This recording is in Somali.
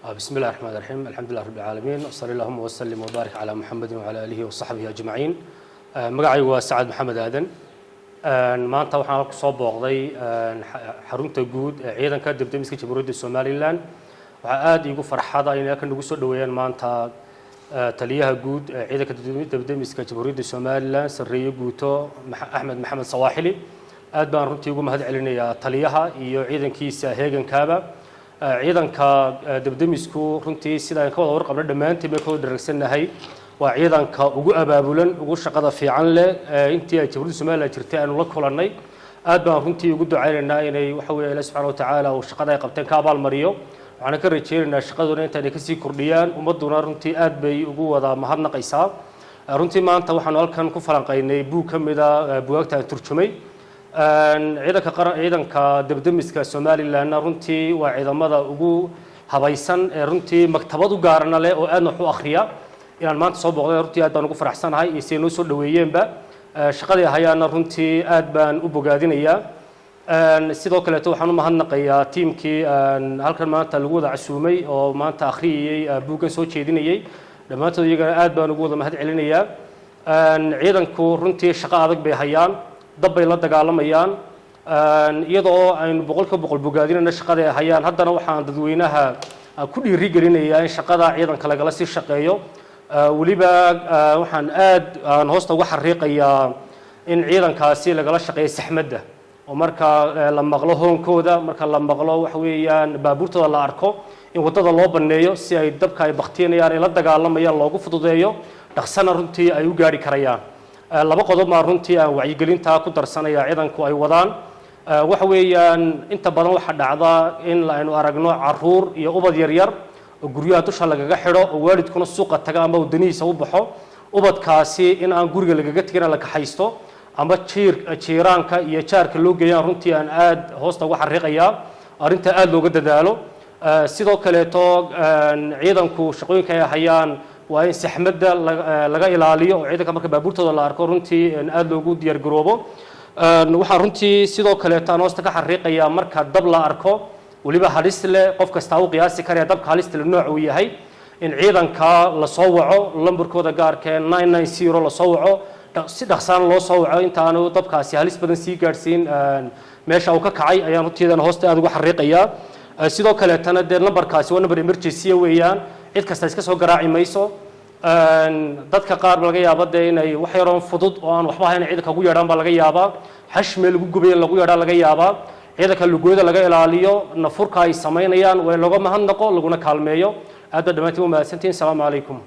بسم الله الرحمن الرحيم، الحمد لله رب العالمين، وصلى اللهم وسلم وبارك على محمد وعلى آله وصحبه أجمعين. Magacaygu waa Sacad Maxamed Aadan. Maanta waxaan ku soo booqday xarunta guud ee ciidanka debdemiska Jamhuuriyadda Somaliland. Waxaa aada iigu farxada inay halkan nagu soo dhoweeyaan maanta taliyaha guud ee ciidanka debdemiska Jamhuuriyadda Somaliland, sarreeye guuto Axmed Maxamed Sawaaxili. Aad baan runtii ugu mahad celinayaa taliyaha iyo ciidankiisa heegankaaba. Ciidanka debdemisku runtii, sida aan ka wada warqabno, dhammaantiin bay ka wada dharagsannahay, waa ciidanka ugu abaabulan, ugu shaqada fiican leh intii ay Jamhuuriyadda Somaliland jirtay aanu la kulannay. Aad baan runtii ugu ducaynaynaa inay waxa weeye Ilaah subxaana watacaala uu shaqada ay qabteen ka abaalmariyo. Waxaana ka rajeynaynaa shaqaduna intaanay kasii kordhiyaan. Ummadduna runtii aad bay ugu wada mahadnaqaysaa. Runtii maanta waxaanu halkan ku falanqaynay buug ka mida bugaagta aan turjumay. Ciidanka qaran, ciidanka debdemiska Somalilandna runtii waa ciidamada ugu habaysan ee runtii maktabad u gaarana leh oo aadna wax u akhriya. Inaan maanta soo booqday runtii aad baan ugu faraxsanahay iyo siday noo soo dhoweeyeenba. Shaqadii hayaana runtii aad baan u bogaadinayaa. Sidoo kaleeto waxaan u mahadnaqayaa tiimkii halkan maanta lagu wada casuumay oo maanta akhriyayey buuggan soo jeedinayey. Dhammaantood iyagana aad baan ugu wada mahad celinayaa. Ciidanku runtii shaqo adag bay hayaan, dab bay la dagaalamayaan. Iyadoo aynu 100% bogaadinayno shaqada ay hayaan, haddana waxaan dadweynaha ku dhiiri gelinayaa in shaqada ciidanka lagala sii shaqeeyo. Weliba waxaan aad aan hoosta uga xariiqayaa in ciidankaasi lagala shaqeeyo saxmadda, oo marka la maqlo hoonkooda, marka la maqlo waxa weeyaan baabuurtooda la arko, in waddada loo banneeyo si ay dabka ay baktiinayaan ay la dagaalamayaan loogu fududeeyo, dhaqsana runtii ay u gaari karayaan. Laba qodob maa runtii aan wacyigelintaa ku darsanaya ciidanku ay wadaan. Waxa weeyaan, inta badan waxaa dhacda in aynu aragno caruur iyo ubad yaryar oo guryaha dusha lagaga xidho, oo waalidkuna suuqa taga ama wadanihiisa u baxo. Ubadkaasi in aan guriga lagaga tegin, la kaxaysto ama jiiraanka iyo jaarka loo geeyaan, runtii aan aad hoosta uga xariiqayaa arrinta aada looga dadaalo. Sidoo kaleeto ciidanku shaqooyinka ay hayaan waa in saxmadda laga ilaaliyo, oo ciidanka marka baabuurtooda la arko runtii aada loogu diyaar garoobo. Waxaan runtii sidoo kaleeto aan hoosta ka xariiqayaa, marka dab la arko, weliba halis leh, qof kastaa u qiyaasi karaya dabka halista le nooc uu yahay, in ciidanka lasoo waco lambarkooda gaarka ee 990 lasoo waco, si dhaqsaan loo soo waco intaanu dabkaasi halis badan sii gaadhsiin meesha uu ka kacay, ayaan runtiidan hoosta aada uga xariiqayaa. Sidoo kaleetana dee lambarkaasi waa number emergency weeyaan, cid kasta iska soo garaaci mayso. Dadka qaar ba laga yaaba dee inay wax yaroon fudud oo aan waxba ahayn ciidanka ugu yeedhaan baa laga yaabaa, xash meel lagu gubay in lagu yeedhaa laga yaabaa. Ciidanka lugooyada laga ilaaliyo, nafurka ay samaynayaan waa in looga mahadnaqo, laguna kaalmeeyo. Aad baa dhammaantiin u mahadsantihin. Asalaamu calaykum.